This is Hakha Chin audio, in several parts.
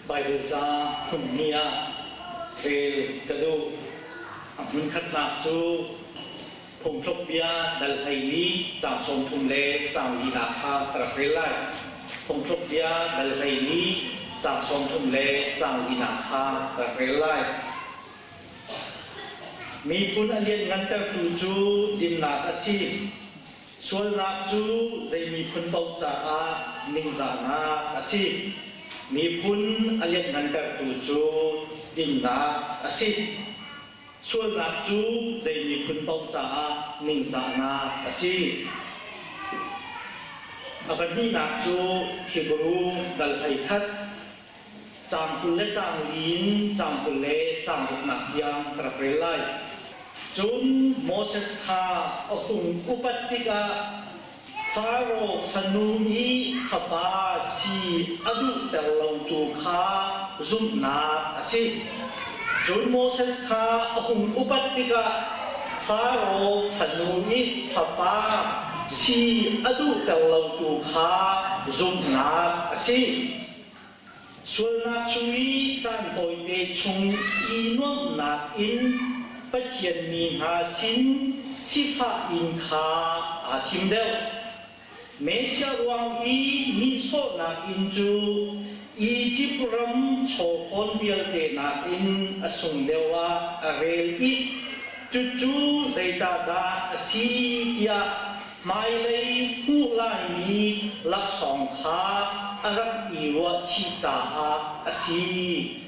Baibal ca phunhnih ah rel ka duh. A hmunkhatnak cu Phungthluk bia dal 14 caang 30 le caang linak kha ka rak rel lai. Phungthluk bia dal 14 caang 30 le caang linak kha ka rak rel lai. Miphun a lianngantertu cu dinnak a si. Sualnak cu zei miphun paoh caah ningzahnak a si. Miphun a lianngantertu cu dinnak a si. Sualnak cu zei miphun paoh caah ningzahnak a si. A pahnihnak cu Hebru dal 11, caang 20 le caang li in caang 20 le caang ruknak tiang ka rak rel lai. Cun Moses kha a hung upat tikah Faro fanu i fapa si a duhter lotu kha zumhnak a si. Cun Moses kha a hung upat tikah Faro fanu i fapa si a duhter lotu kha zumhnak a si. Sualnak chung i caan tawite chung i nuamhnak in Pathian mi hna sin sifah in kha aa thim deuh. Messiah ruang i nihsawhnak inn cu Izipt ram chawkhawn vialte nakin a sung deuh ah a rel i cucu zeicahdah a si tiah Hmailei hmuh laimi laksawng kha a rak i ruahchih caah a si.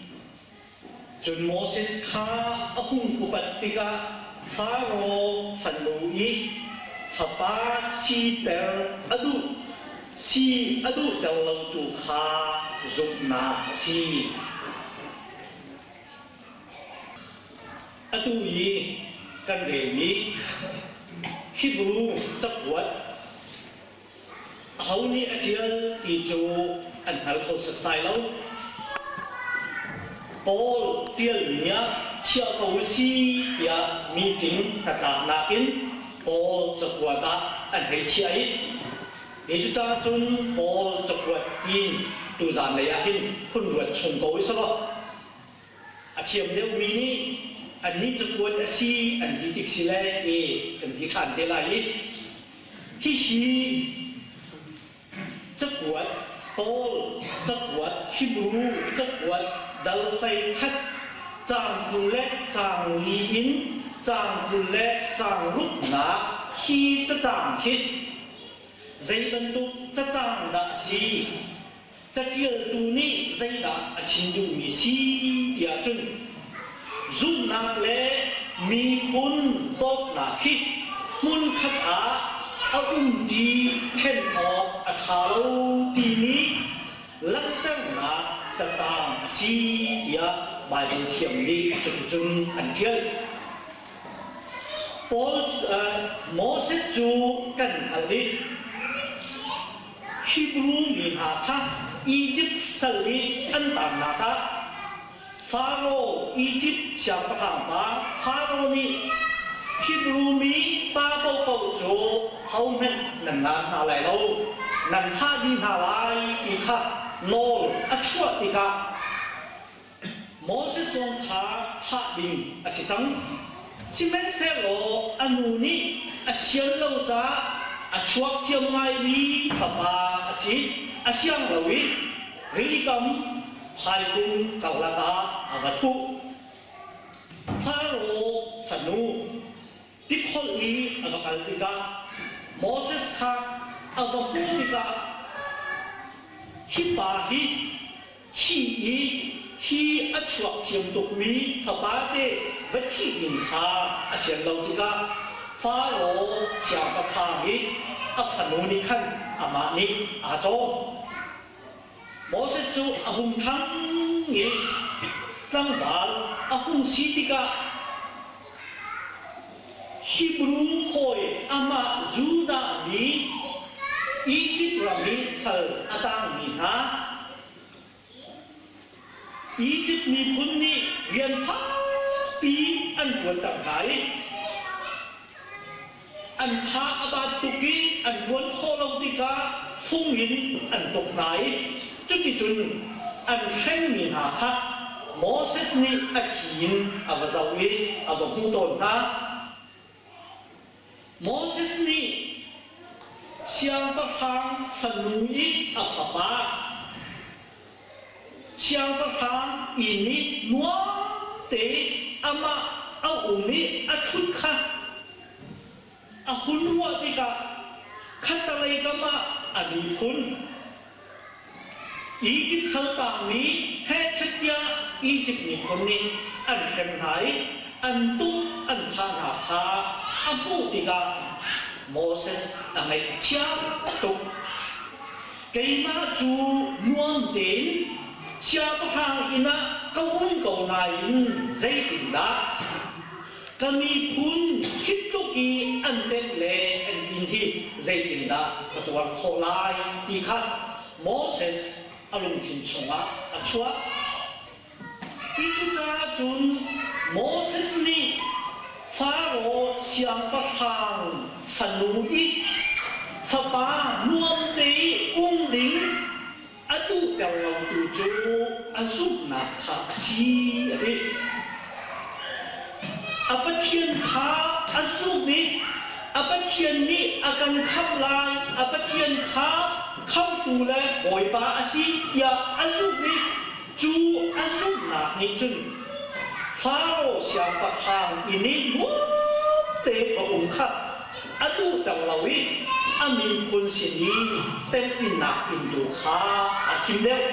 Cun Moses kha a hung upat tikah Faro fanu i fapa siter a duh si a duhter lotu kha zumhnak a si. Atu i kan relmi Hebru cakuat aho nih a ṭial ti cu an hngal kho setsai lo. Paul ṭialmi ah chiah ko u si tiah meeting hnatlaknak in Paul cakuat ah an hei chiah i hi cucaah cun Paul cakuat tiin tuzaan lei ah hin hun ruat chung ko u selaw A thiam deuhmi nih annih cakuat a si an ti tik si le e kan ti ṭhan te lai i hihi cakuat Paul cakuat Hebru cakuat dal 11 caang 20 le caang li in caang 20 le caang ruknak hi cacang hi zei bantuk cacang dah a si? Caṭialtu nih zeidah a chim duhmi si tiah cun zumhnak le miphun dawtnak hi hmunkhat ah a umṭi ṭhen awk a ṭha lo timi langhternak cacaang a si tiah Baibal thiam nih cuticun an ṭial. Paul, Moses cu kan hngalh i Hebru mi hna kha Izipt sal i an taannak ah Faro Izipt siangpahrang pa Faro nih Hebru mi pa paohpaoh cu hohmanh nan ngaan hna lai lo, nan thah dih hna lai ti kha nawl a chuah tikah Moses zong kha thah ding a si cang. Sihmanhsehlaw a nu nih a sian lo caah a chuak thiam ngaimi fapa a si. A siang lo i rilikam phaikung karlak ah a va thuh. Faro fanu tikholh i a va kal tikah Moses kha a va hmuh tikah hi pa hi Thi i hi a chuak thiam tukmi fapate va thih ding kha a sian lo tikah Faro siangpahrang i a fanu nih khan amah nih aa cawm. Moses cu a hung ṭhang i tlangval a hung si tikah Hebru hawi amah Judah mi Izipt ram i sal a tangmi hna Izipt miphun nih rian fakpi an ṭuanter hna i an tha a bat tuk i an ṭuan khawh lo tikah fung in an tuk hna i cuticun an hrengmi hna kha Moses nih a thli in a va zoh i a va hmuh tawn hna. Moses nih siangpahrang fanu i a fapa siangpahrang inn i nuam tein amah a um i a ṭhut kha a hun ruah tikah khattalei kam ah a miphun Izipt saltang nih hehchet tiah Izipt miphun nih an hrem hna i an tuk an thah hna kha a hmuh tikah Moses a ngaih a chia tuk. Keimah cu nuam tein siangpahrang inn ah ka um ko nain zeitindah Ka miphun hi tluk i an temh le an in hi zeitindah ka tuar khawh lai ti kha Moses a lungthin chungah a chuah. Hi cucaah cun Moses nih Faro siangpahrang fanu i fapa nuamte i um ding a duhter lotu cu a zumhnak kha a si a ti. A Pathian kha a zumh i a Pathian nih a kan khamh lai, a Pathian kha khamhtu le Bawipa a si tiah a zumh i cu a zumhnak nih cun Faro siangpahrang inn i nuamte va um kha a duhter lo i a miphun sin i temhinnak inn tu kha aa thim deuh.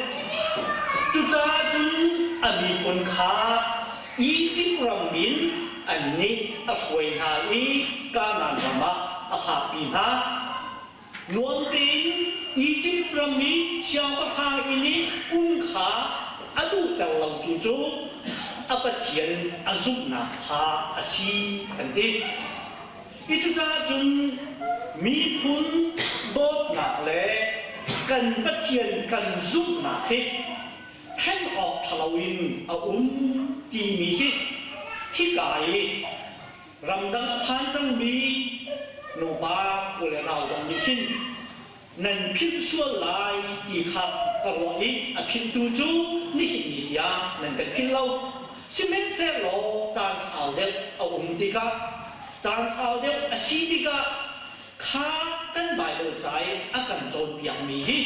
Cucaah cun a miphun kha Izipt ram in annih a hruai hna i Kanaan ram ah a phakpi hna. Nuam tein Izipt ram i siangpahrang inn i um kha a duhter lotu cu a Pathian a zumhnak kha a si an ti. Hi cucaah cun miphun dawtnak le kan Pathian kan zumhnak hi then awk ṭha loin a um timi hi hika i Ramdang a phan cangmi nupa u le nau zong nih hin nan philh sual lai ti kha ka ruah i a philhtu cu nihin ni tiang nan kan philh lo. Sihmanhsehlaw caan sau deuh a um tikah, caan sau deuh a si tikah kha kan Baibal ca i a kan cawnpiakmi hi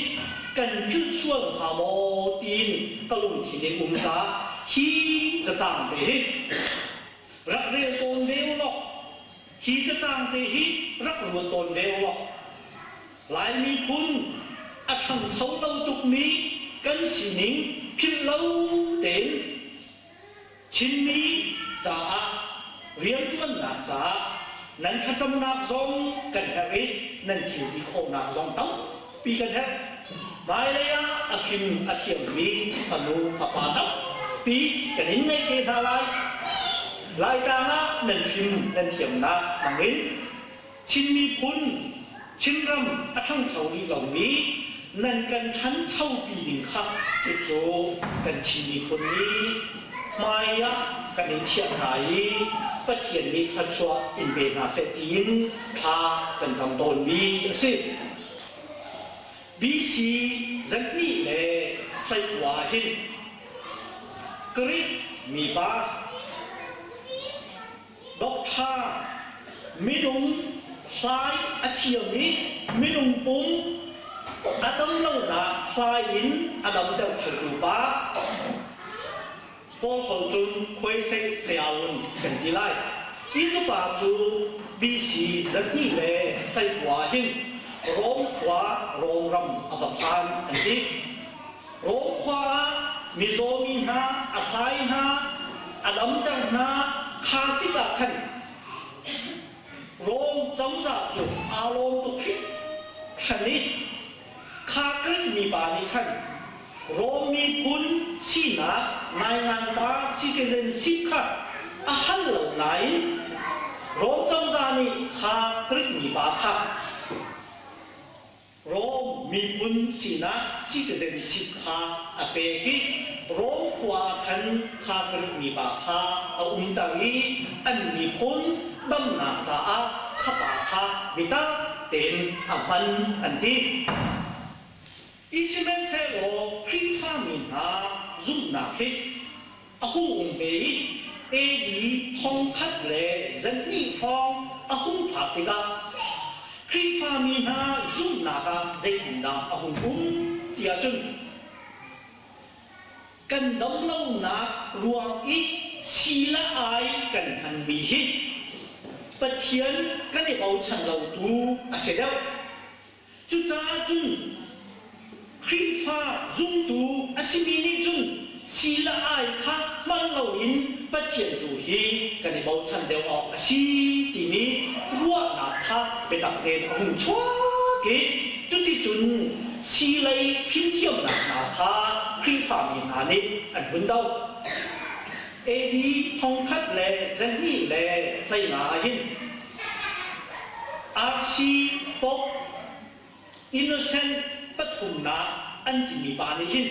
kan philh sual hnga maw tiin ka lungthin in um caah hi cacang te hi Rak rel tawn ve u law, hi cacang te hi rak ruat tawn ve u law, Lai miphun a ṭhangcho lo tukmi kan sining philh lo tein Chinmi caah rianṭuannak caah nan thlacamnak zong kan herh i nan thil ti khawhnak zong tampi kan herh. Hmailei ah a fim a thiammi fanu fapa tampi kan in ngei te hna lai. Laitlang ah nan fim nan thiamnak hmangin Chin miphun Chinram a ṭhangcho rih lomi nan kan ṭhanchopi ding kha cucu kan Chin miphun nih hmai ah kan in chiah hna i Pathian nih thluachuah in pe hna seh tiin thla kan cam tawnmi a si. BC zanhnih le hleikua ah hin Greek mipa doctor minung hlai a thiam i minung pum a damlonak hlai in a damter khotu pa Paul holh cun khuaisei sayaun kan ti lai. Hi cu pa cu BC 2 le 13 hin Rom khua Rom ram a va phan an ti. Rom khua ah mizaw mi hna, a hlai hna, a damter hna kha tikah khan Rom cozah cu aa lawm tuk hringhran i Kha Greek mipa nih khan Rom miphun sinak nainganpa citizenship kha a hal lo nain Rom cozah nih kha Greek mipa kha Rom miphun sinak citizenship kha a pek i Rom khua ah khan kha Greek mipa kha a umter i an miphun damnak caah kha pa kha biatak tein a hman an ti. Sihmanhsehlaw Khrihfami hna zumhnak hi a hung um ve i AD 1200 hrawng a hung phak tikah Khrihfami hna zumhnak ah zeitindah a hung um ti ahcun kan damlonak ruang i si le ai kan hmanmi hi Pathian kan i bochan lo tu a si deuh. Cucaah cun Khrihfa zumtu a simi nih cun si le ai kha hman loin Pathian tu hi kan i bochan deuh awk a si timi ruahnak kha biatak tein a hung chuak i cuticun silei fimthiamnak hna kha Khrihfami hna nih an hun doh. AD 1215 ah hin RC Pope Innocent pathumnak an timi pa nih hin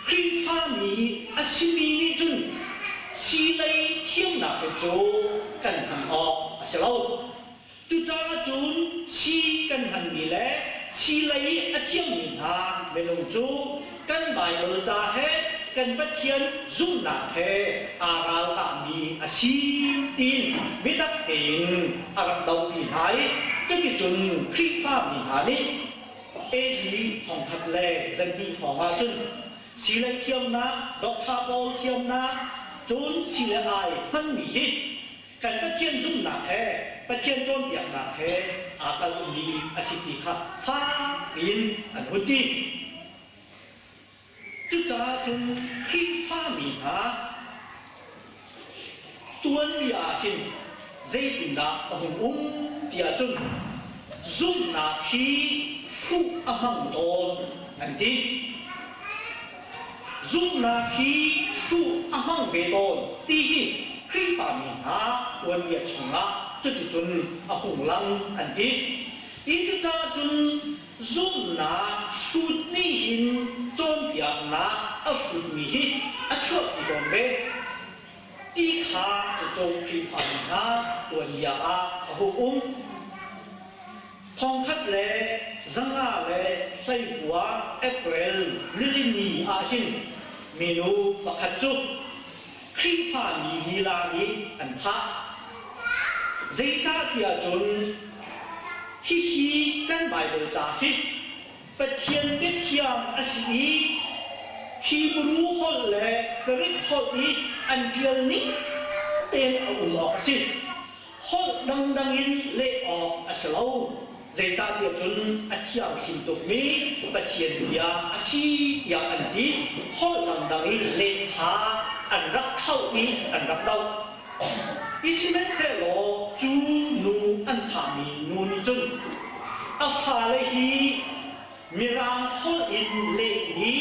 Khrihfami a simi nih cun silei thiamnak hi cu kan hman awk a si lo. Cucaah cun si kan hmanmi le silei a thiammi hna minung cu kan Baibal ca he kan Pathian zumhnak he aa ralkahmi a si tiin biatak tein a rak dohpi hna i cuticun Khrihfami hna nih AD 1100 hrawng ahcun silei thiamnak, doctor pawl thiamnak, cun si le ai hmanmi hi kan Pathian zumhnak he Pathian cawnpiaknak he aa kalmi a si ti kha fak piin an hun ti. Cucaah cun Khrihfami hna tuanbia ah hin zeitindah a hung um ti ahcun zumhnak hi hruh a hmang tawn an ti. Zumhnak hi hruh a hmang ve tawn ti hi Khrihfami hna tuanbia chungah cuticun a hung lang an ti. Hi cucaah cun zumhnak hrut nih hin cawnpiaknak a hrutmi hi a chuahpi tawn ve ti kha cucu Khrihfami hna tuanbia ah a hung um. 1519 April nilini ah hin minu pakhat cu Khrihfami lila nih an thah. Zeicahtiah cun hihi kan Baibal ca hi Pathian biathiang a si i Hebru holh le Greek holh i an ṭial ning tein a um awk a si. Holh dangdang in leh awk a si lo. Zeicahtiah cun a thianghlim tukmi Pathian bia a si tiah an ti. Holh dangdang i leh kha an rak thlauh i an rak doh. I sihmanhsehlaw cu nu an thahmi nu nih cun a fale hi Mirang holh in lehmi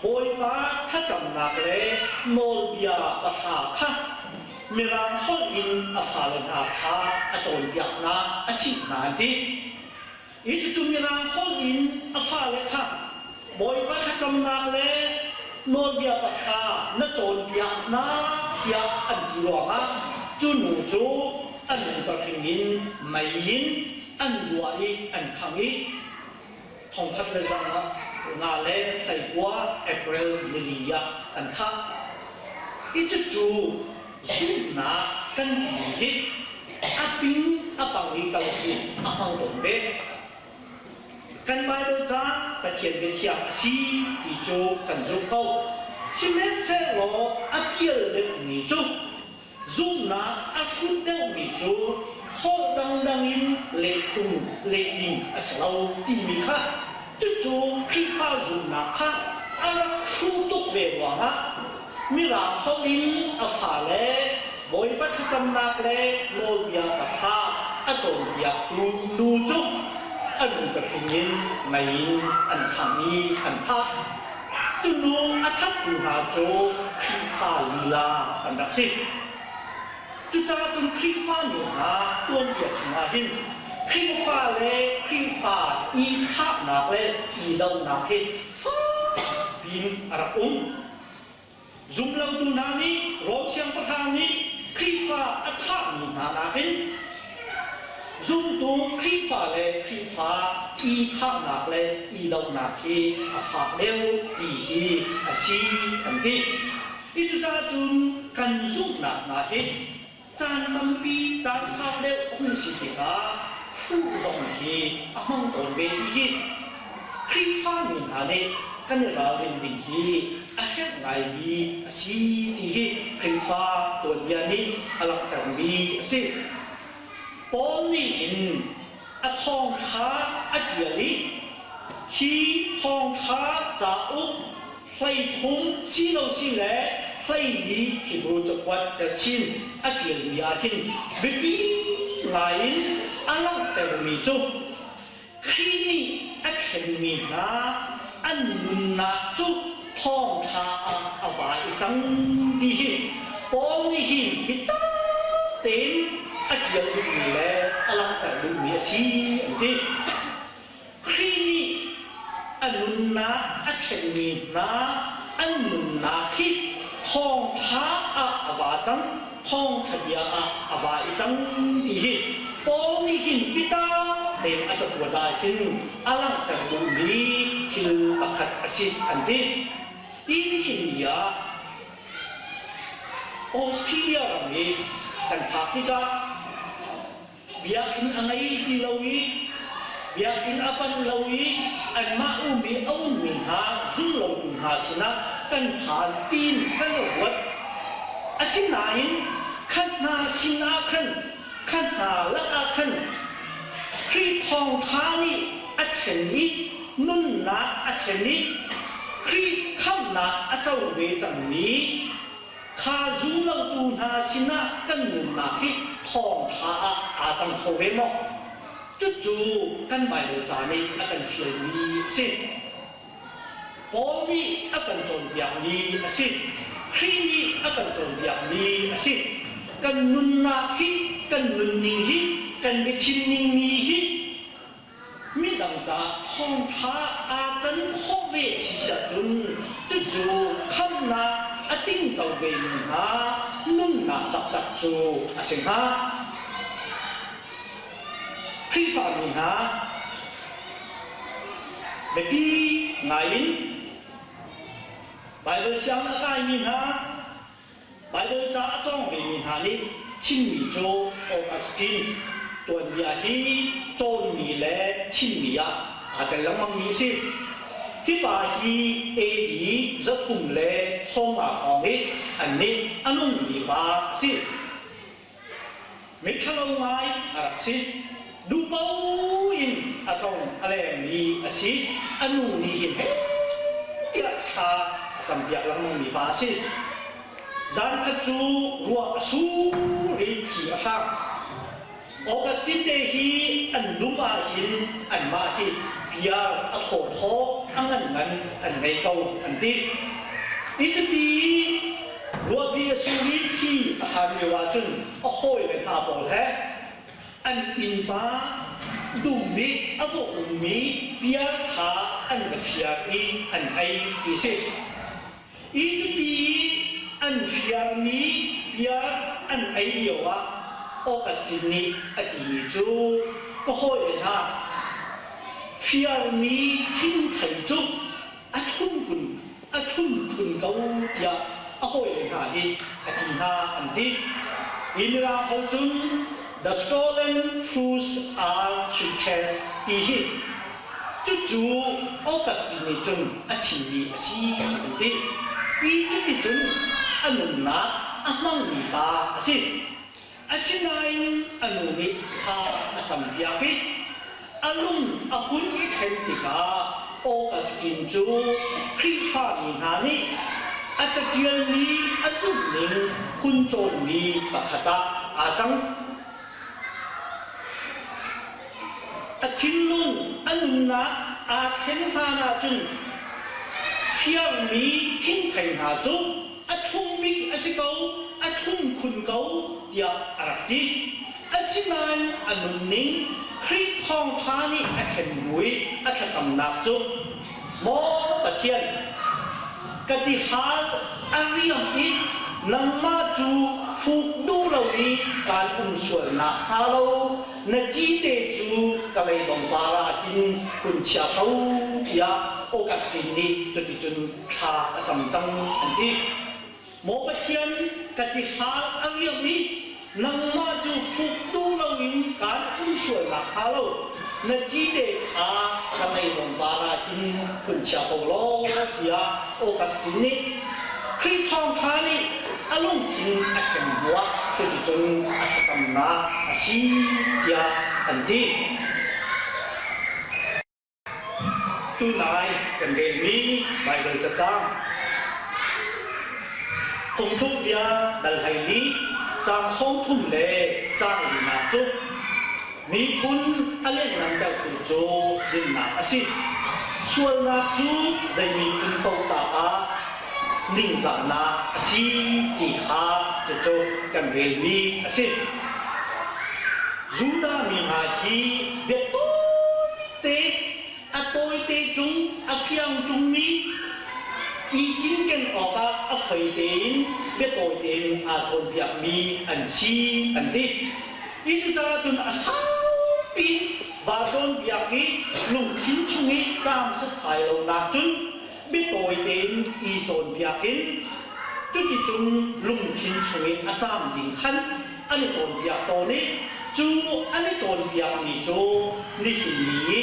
Bawipa thlacamnak le nawlbia pahra kha Mirang holh in a fale hna kha a cawnpiak hna, a chimh hna an ti. Hi cucu Mirang holh in a fale kha Bawipa thlacamnak le nawlbia pahra na cawnpiak hna tiah an ti ruangah cu nu cu an pahring in mei in an duah i an khangh i 1529 April nili ah an thah. I cucu zumhnak kan timi hi a ping a pang i kal hi a hmang tawn ve. Kan Baibal ca Pathian biathiang a si ti cu kan zumh ko. Sihmanhsehlaw a pial deuhmi cu Zumhnak a hrut deuhmi cu holh dangdang in lehphung leh ding a si lo timi kha cucu Khrihfa zumhnak kha a rak hruh tuk ve ruangah Mirang holh in a fale Bawipa thlacamnak le nawlbia kha a cawnpiaktu nu cu a nu in mei in an khangh i an thah. Cu nu a thattu hna cu Khrihfa lila an rak si. Cucaah cun Khrihfa nu hna tuanbia chungah hin Khrihfa le Khrihfa i thahnak le i dohnak hi fak piin a rak um. Zumlotu hna nih Rom siangpahrang nih Khrihfa a thahmi hna nakin Zumtu Khrihfa le Khrihfa i thahnak le i dohnak hi a fak deuh ti hi a si an ti. Hi cucaah cun kan zumhnak hna hi caan tampi caan sau deuh a hung si tikah hruh zong hi a hmang tawn ve ti hi Khrihfami hna nih kan i ralrin ding hi a herh ngaimi a si ti hi Khrihfa tuanbia nih a langhtermi a si. Paul nih hin a thawngṭha a ṭial i hi thawngṭha cauk 13 si lo si le 14 Hebrew cakuat chin a ṭialmi ah hin biapi ngaiin a langhtermi cu Khrih nih a thlenmi hna an nunnak cu thawngṭha ah a vai cang ti hi Paul nih hin biatak tein a ṭial duhmi le a langhter duhmi a si an ti. Khrih nih a nunnak a thlenmi hna an nunnak hi thawngṭha ah a va cang, thawngṭha bia ah a va i cang ti hi Paul nih hin biatak tein a cakuat ah hin a langhter duhmi thil pakhat a si an ti. Hi nihin ni ah Australia ram i kan phak tikah Biakinn a ngei ti lo i biakinn a panh lo i anmah um i a ummi hna zumlotu hna sinah kan phan tiin kan ruat. Asinain kha hna sinah khan, kha hna lakah khan Khrih thawngṭha nih a thlen i nunnak a thlen i Khrih khamhnak a co ve cangmi Kha zumlotu hna sinah kan nunnak hi thawngṭha ah aa cang kho ve maw? Cucu kan Baibal ca nih a kan fialmi a si. Paul nih a kan cawnpiakmi a si. Khrih nih a kan cawnpiakmi a si. Kan nunnak hi, kan nunning hi, kan biachim ningmi hi Midang caah thawngṭha aa can khawh ve si ahcun cucu khamhnak a tingco vemi hna nunnak taktak cu a si hnga. Khrihfami hna biapi ngaiin Baibal sianginn a kaimi hna Baibal ca a cawng vemi hna nih chimmi cu Augustine tuanbia hi cawnmi le chimmi ah aa tel lengmangmi a si. Hi pa hi AD 350 hrawng i an nih a nungmi pa a si. Miṭhalo ngai a rak si. Duhpo in a tong a lengmi a si. A nu nih hin heh tiah thla a campiak lengmangmi pa a si. Zankhat cu ruah a sur i thli a hrang. Augustine te hi an dum ahhin anmah hi piar a thawthaw a nganngan an ngei ko an ti. I cuti Ruahpi a sur i thi a han lio ahcun a hawile hna pawl he an innpa dum i a va ummi piar kha an va fiar i an ei ti si. I cuti an fiarmi piar an ei lio ah Augustine nih a timi cu ka hawile hna fiarmi thingthei cu a thlum kun a thlum khun ko tiah a hawile hna hi a ti hna an ti. Hi mirang ho cun the stolen fruits are sweetest ti hi cucu Augustine nih cun a chimmi a si an ti. Hi cuticun a nunnak a hmangmi pa a si. Asinain a nu nih thla a campiak i a lung a hun i thlen tikah Augustine cu Khrihfami hna nih a caṭialmi a zumhning hun cawnmi pakhat ah aa cang. A thinlung a nunnak aa thlen hlan ahcun fiangmi thingthei hna cu a thlum bik a si ko, a thlum khun ko tiah a rak ti. Asinain a nunning Khrih thawngṭha nih a thlen hnu i a thlacamnak cu, Maw Pathian, ka tihal a riam i nangmah cu fuk duh lo i kaan um sual nakhnga lo. na cite cu ka leidong par ah hin hun chia ko tiah Augustine nih cuticun thla a cam cang an ti. Maw Pathian, ka tihal a riam i nangmah cu fuk duh loin kaan um sual nakhnga lo na cite kha ka leidong par ah hin hun chia ko law tiah Augustine nih Khrih thawngṭha nih a lungthin a hrem hnuah cuticun a thlacamnak a si tiah an ti. Tunai kan relmi Baibal cacang Phungthluk bia dal 14 caang 30 le caang linak cu miphun a lianngantertu cu dinnak a si. Sualnak cu zei miphun paoh caah ningzahnak a si ti kha cucu kan relmi a si. Judah mi hna hi biatawite a tawite ṭung a fiang ṭungmi i cinken awkah a foi tein biatawi tein aa cawnpiakmi an si an ti. Hi cucaah cun a saupi va cawnpiak i lungthin chung i caam setsai lonak cun biatawi tein i cawnpiak in cuticun lungthin chung i a caam ding khan an i cawnpiak tawn i cu an i cawnpiakmi cu nihin ni i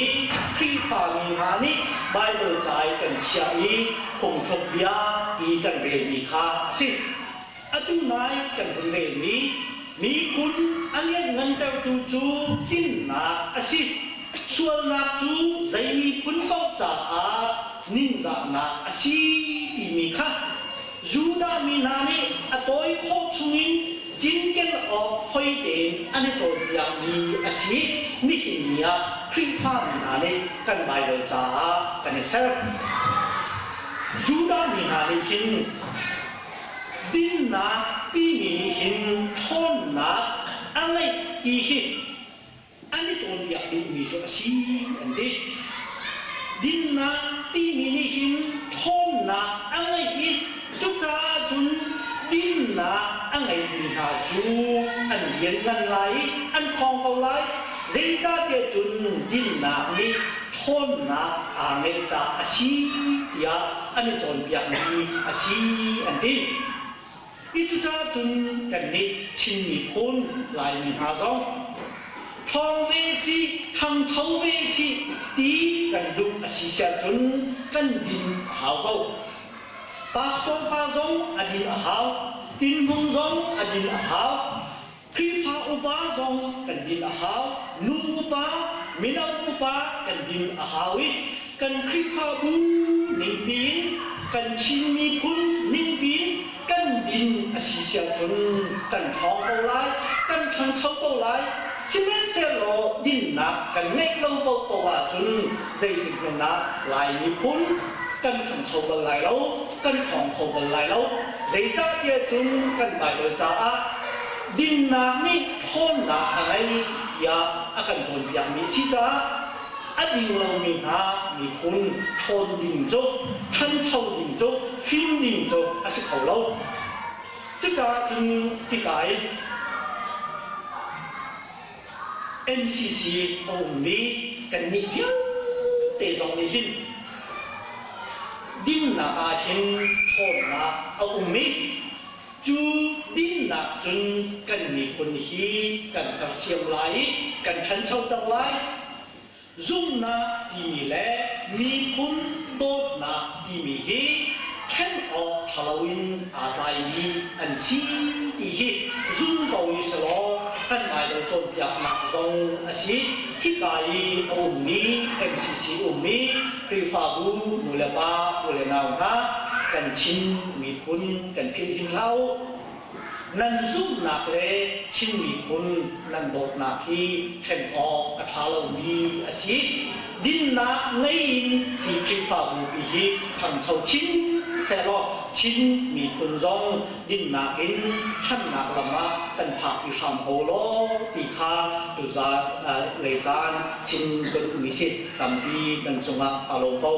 Khrihfami hna nih Baibal ca i kan chiah i phungthluk bia ti kan relmi kha a si. Atu nai kan hun relmi miphun a lianngantertu cu dinnak a si. Sualnak cu zei miphun paoh caah ningzahnak a si timi kha Judah mi hna nih a tawi khawh chungin cinken awk hoi tein an i cawnpiakmi a si. Nihin ni ah Khrihfa mi hna nih kan Baibal caah kan i ser. Judah mi hna nih hin Dinnak timi nih hin ṭhawnnak a ngeih ti hi an i cawnpiak duhmi cu a si an ti. Dinnak timi nih hin ṭhawnnak a ngeih i cucaah cun dinnak a ngeimi hna cu an lianngan lai i an ṭhawng ko lai. Zeicahtiah cun dinnak nih ṭhawnnak aa ngeih caah a si tiah an i cawnpiakmi a si an ti. Hi cucaah cun kannih Chin miphun Laimi hna zong ṭhawng ve si, ṭhangcho ve si ti kan duh a si siah cun kan din a hau ko. Pastor pa zong a din a hau, tinhmung zong a din a hau, Khrihfa upa zong kan din a hau, nu upa, mino upa kan din a hau i kan Khrihfabu ningpi in kan Chin miphun ningpi in kan din a si siah cun kan ṭhawng ko lai, kan ṭhangcho ko lai. Sihmanhsehlaw dinnak kan ngeih lo paohpaoh ahcun zeitik hmanh ah Lai miphun kan ṭhangcho bal lai lo, kan ṭhawng kho bal lai lo. Zeicahtiah cun kan Baibal caah dinnak nih ṭhawnnak a ngei tiah a kan cawnpiakmi a si caah a ding lomi hna miphun ṭhawn ding cu, ṭhancho ding cu, fim ding cu a si kho lo. Cucaah cun hika i MCC a ummi kannih vialte zong nih hin dinnak ah hin ṭhawnnak a um i cu dinnak cun kan miphun hi kan sersiam lai i kan ṭhanchoter lai. Zumhnak timi le miphun dawtnak timi hi ṭhen awk ṭha loin aa tlaimi an si ti hi zum ko i selaw kan Baibal cawnpiaknak zong a si. Hika i a ummi MCC ummi Khrihfabu nulepa ulenau hna kan Chin miphun kan philh hin hlah u. Nan zumhnak le Chin miphun nan dawtnak hi ṭhen awk a ṭha lomi a si. Dinnak ngei in hi Khrihfabu pi hi ṭhangcho chin sehlaw Chin miphun zong dinnak in ṭhannak lam ah kan phakpi hram ko law ti kha tuzaan lei caan chim ka duhmi si tampi nan cungah aa lawm ko.